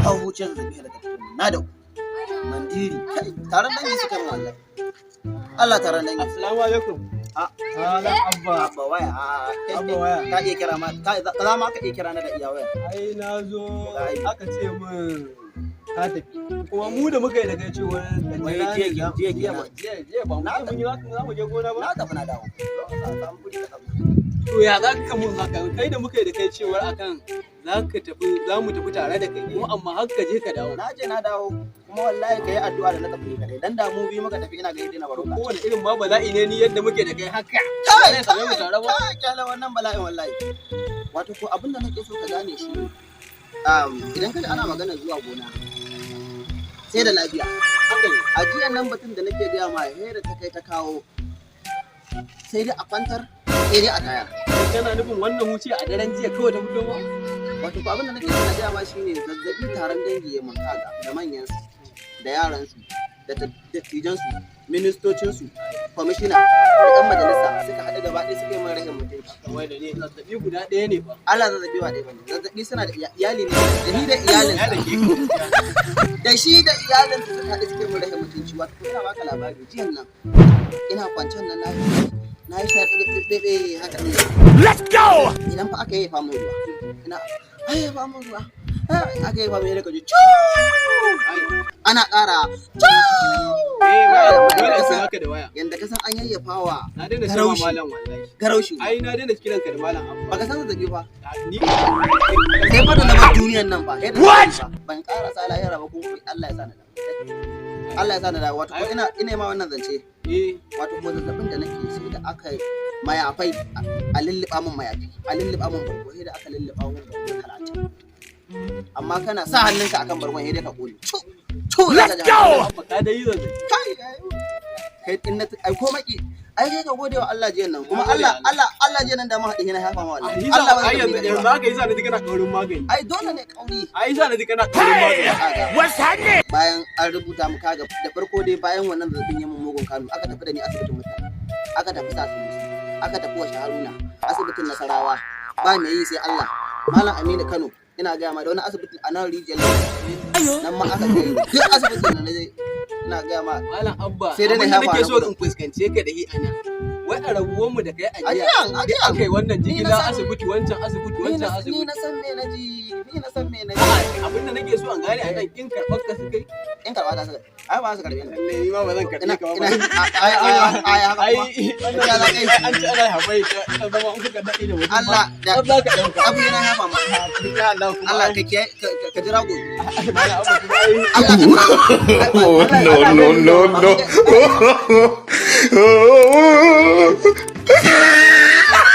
Hau huciyar zazzabi da tafi na da mandiri kai, taron dangi suka min wallahi. Allah, taron dangi. Assalamu alaikum. Ah. Malam Abba. Abba waya. Ah, Abba waya. Ka iya kira ma ka za ma ka iya kira na da iya waya. Ai na zo Ai. aka ce min ka tafi. Kuma mu da muka yi da kai cewa ka Wai jira jiya ni jiya jiya kenan. ba jiya jiya ba mu Na ce mun yi za mu je gona ba. Na tafi na dawo. Ka samu kuɗi ka tafi. To ya za ka mun haka, kai da muka yi da kai cewar akan za ka tafi, za mu tafi tare da kai, kuma amma har ka je ka dawo. Na je na dawo, kuma wallahi ka yi addu'a da na tafi ni kadai. Dan da mu biyu muka tafi, ina ga na baro ka. Kowane irin ma bala'i ne ni yadda muke da kai haka. Kai, Zai same mu tare ba. kai, kyale wannan bala'in wallahi. Wato ko abin da nake so ka gane shi ne, idan kaji ana magana zuwa gona sai da lafiya. Haka ne. A jiyan nan batun da nake gaya ma, hera ta kai ta kawo, sai dai a kwantar, sai dai a tayar. Kana nufin wannan huci a daren jiya kawai ta fito ma? Wato ko abin da nake so na gaya ma shine, zazzabi taron dangi ya mun, kaga da manyan su da yaran su da dattijan su, ministocin su, kwamishina da yan majalisa suka haɗu gaba ɗaya suka yi min rahin mutunci. Wai da ne zazzabi guda ɗaya ne fa. Allah, zazzabi ba ɗaya bane, zazzabi suna da iyali ne, da ni da iyalin Ya da ke ka. Da shi da iyalin su suka haɗu suka yi min rahin mutunci. Wato ko ina baka labari, jiyan nan ina kwancen nan, na yi shar ɗaiɗaiɗaiɗai haka ne. Let's go! Idan fa aka yi famun ruwa, ina ai famun ruwa, aka yi famun, ka ji ana ƙara. Eh, ba dole sai haka da waya. Yanda ka san an yayyafa wa Na daina cewa garaushi. malam wallahi. Garaushi. Ai na daina kiran ka da malam Abba. Baka san zazzabi fa? Ni Sai fa da na bar duniyan nan ba, sai da na What? bari fa. Ban ƙara sa lahira ba, kuma Allah ya sa na dawo, Allah ya sa na dawo. Wato ko ina ma wannan zance, wato ko zazzabin da nake, sai da aka yi mayafai, a lulluɓa min mayafi, a lulluɓa min bargo, sai da aka lulluɓa min bargo 30, amma kana sa hannunka akan bargon sai dai ka kone cu cu. Let's go! Abba, ka dai yi zazzabi. Kai kai, in na ai ko maki, ai kai ka gode wa Allah jiyan nan kuma. Na gode Allah. Allah. Allah, Allah, jiyan nan da mu haɗe na hafa ma wallahi. Ai Allah ba ai zai yanzu tafi yanzu ba. haka yasa na ji kana kaurin magani. Ai dole ne kauri. Ai yasa na ji kana kaurin magani. Kaga, What's happening? bayan an rubuta mu, kaga da farko dai, bayan wannan zazzabin ya mun mugun kanu, aka tafi da ni asibitin mutane, aka tafi sa aka tafi wa Haruna, asibitin Nasarawa ba mai yi sai Allah, Malam Aminu Kano, ina gaya ma, da wani asibitin a nan Rijiyar, nan ma aka kai ni. Duk asibitin da na je, ina gaya ma. Malam Abba, Sai dai na abin da shafa nake na so gurin. in fuskance ka da shi anan. Wai a rabuwan mu da kai a jiya. Ajiyan, ajiyan. Aka yi wannan Ni na jigila asibiti, wancan asibiti, ni wancan na ni asibiti. na san me na ji, ni na san me na ji. A'a, abin da nake so an gane a nan, kin karɓar ka suka yi. In karɓa ta suka, ai ba su karɓe ni. Lallai ni ma ba zan karɓe Ina ka ba. ina ai ai ai haka Ai kuma wannan Ya za ka yi? an ci ana haɓai ta zama in kuka daɗe da mutum. Allah da Ba za ka ɗauka. Abu yana hafa ma. Insha Allah kuma. Allah ka kiyaye, ka jira gobe. Malam Abba kuma ai. Allah ka jira. Oh, no, no, no, no.